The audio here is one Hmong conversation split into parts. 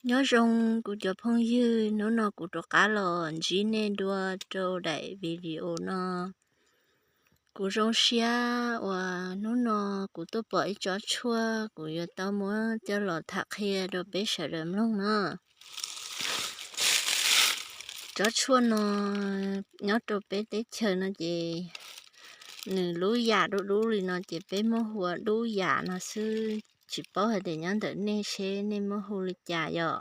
Nyob zoo kuv cov phooj ywg, hnub no kuv rov qab los ntsib nej dua rau daim video no. Kuv zoo siab uas hnub no kuv tuaj pom ib tsob tshuaj, kuv yuav tau muab coj los tham qhia rau peb sawv daws mloog na. Tsob tshuaj no nyob rau peb teb chaws no ces nws lub yam dub dub li no ces peb muab hu ua dub yam no xwb, tsis paub hais tias nyob ntawm nej seb nej muab hu li cas yom.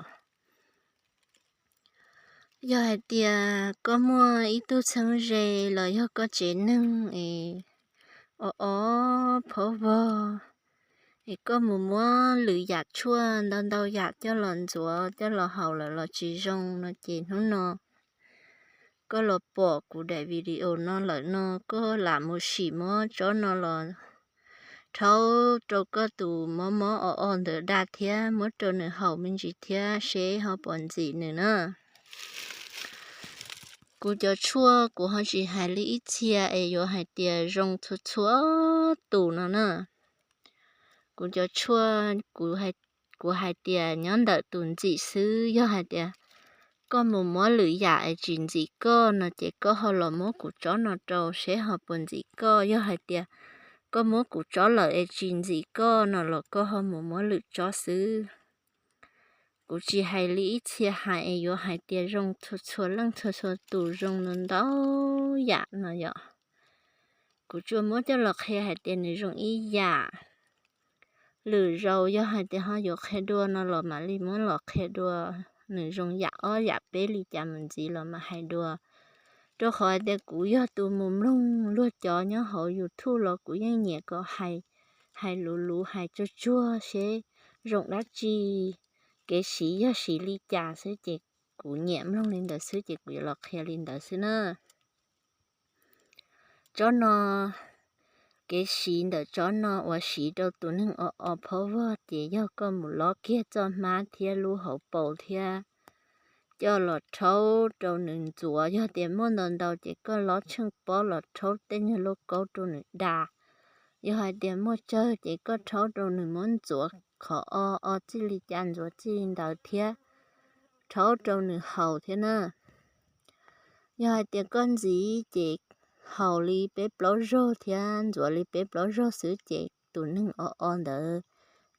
Yog hais tias koj muaj ib tug txheeb ze los yog koj tsev neeg es o o phob vog, es koj mus muab lwm yam tshuaj ntau ntau yam coj los ntxuav coj los haus lawm los tsis zoo no ces hnub no koj los pom kuv daim video no lawm no koj lam mus sim muab tsob no los rhaub rau koj tus mob mob o o ntawd da thiab muab rau nws haus me ntsis thiab seb ho puas ntxim nws na. Kuv cov tshuaj kuv ho tsis hais li ib txhia es yuav hais tias zoo txhua txhua tus no na. Kuv cov tshuaj kuv hais tias nyob ntawm tus ntxim xwb, yog hais tias koj mus muab lwm yam es tsis ntxim koj no ces koj ho los muab kuv tsob no rau seb ho puas ntxim koj. Yog hais tias koj muab kuv tsob lawm es tsis ntxim koj no los koj ho mus muab lwm tsob xwb. Kuv tsis hais li ib txhia hais es yuav hais tias zoo txhua txhua leej txhua txhua tus zoo ntau ntau yam no yom. Kuv tsuas muab coj los qhia hais tias nws zoo ib yam. Lwm zaus yog hais tias ho yuav qhia dua no los mam li muab los qhia dua, nws zoo yam ob yam peb li cas mus ntxiv los mam hais dua. Rau qhov hais tias kuv yog tus mus mloog luag cov nyob hauv YouTube los kuv yeej nyiam kom hais, hais luv luv hais tsuag tsuag seb zoo dab tsi, kev siv yog siv li cas xwb ces kuv nyiam mloog li ntawd xwb ces kuv yuav los qhia li ntawd xwb na. Tsob no, kev siv ntawm tsob no uas siv rau tus neeg o o phob vog ces yog koj mus lob kiag txoj hmab thiab lub hauv paus thiab coj los rhaub rau nws ntxuav. Yog tias muaj ntau ntau ces koj lob tsheej pob los rhaub tej nyuag lauj kaub rau nws da. Yog hais tias muaj tsawg ces koj rhaub rau nws muab ntxuav qhov o o txij li cas ntxuav txij li ntawd thiab rhaub rau nws haus thiab na. Yog hais tias koj ntxiv ces haus li peb plaub zaug thiab ntxuav li peb plaub zaug xwb ces tus neeg o o ntawd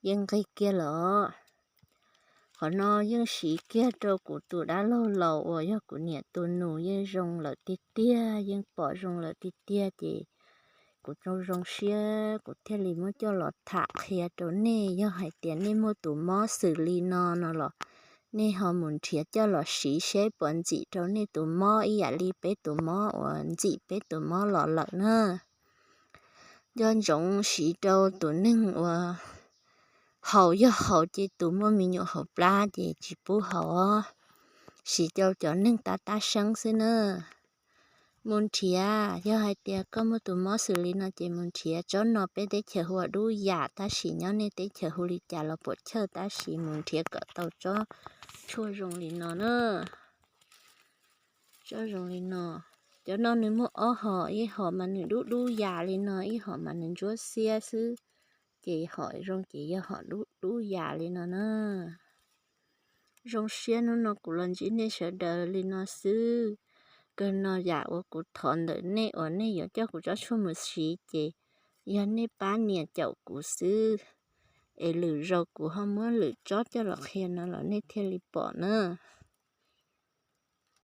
yeej nqig kiag los. Qhov no yeej siv kiag rau kuv tus dab laug laus uas yog kuv niam tus nus yeej zoo lawm tiag tiag, yeej pom zoo lawm tiag tiag ces kuv zoo zoo siab kuv thiaj li muab coj los tham qhia rau nej. Yog hais tias nej muaj tus mob xws li no no los nej ho mus nrhiav coj los siv seb puas ntxim rau nej tus mob ib yam li peb tus mob uas ntxim peb tus mob los lawm na. Nco ntsoov siv rau tus neeg uas haus, yog haus ces tus muaj me nyuam hauv plab ces tsis pub haus os. Siv rau cov neeg tab tab seeb xwb na. Mus nrhiav, yog hais tias koj muaj tus mob xws li no ces mus nrhiav. Tsob no peb teb chaws hu ua dub yam tab sis nyob nej teb chaws hu li cas los puam chawj, tab sis mus nrhiav kom tau tsob tshuaj zoo li no na. Tsob zoo li no, cov no nws muaj ob hom, ib hom mas nws dub dub yam li no, ib hom mas nws ntsuab xiab xwb. Ces hom zoo ces yog hom dub dub yam li no na. Zoo siab hnub no kuv los ntsib nej sawv daws li no xwb. Kawg no yam uas kuv thov ntawm nej uas nej yuav coj kuv tsob tshuaj mus siv ces yog nej pab nias caum kuv xwb, es lwm zaus kuv ho muab lwm tsob coj los qhia no los nej thiaj li pom na.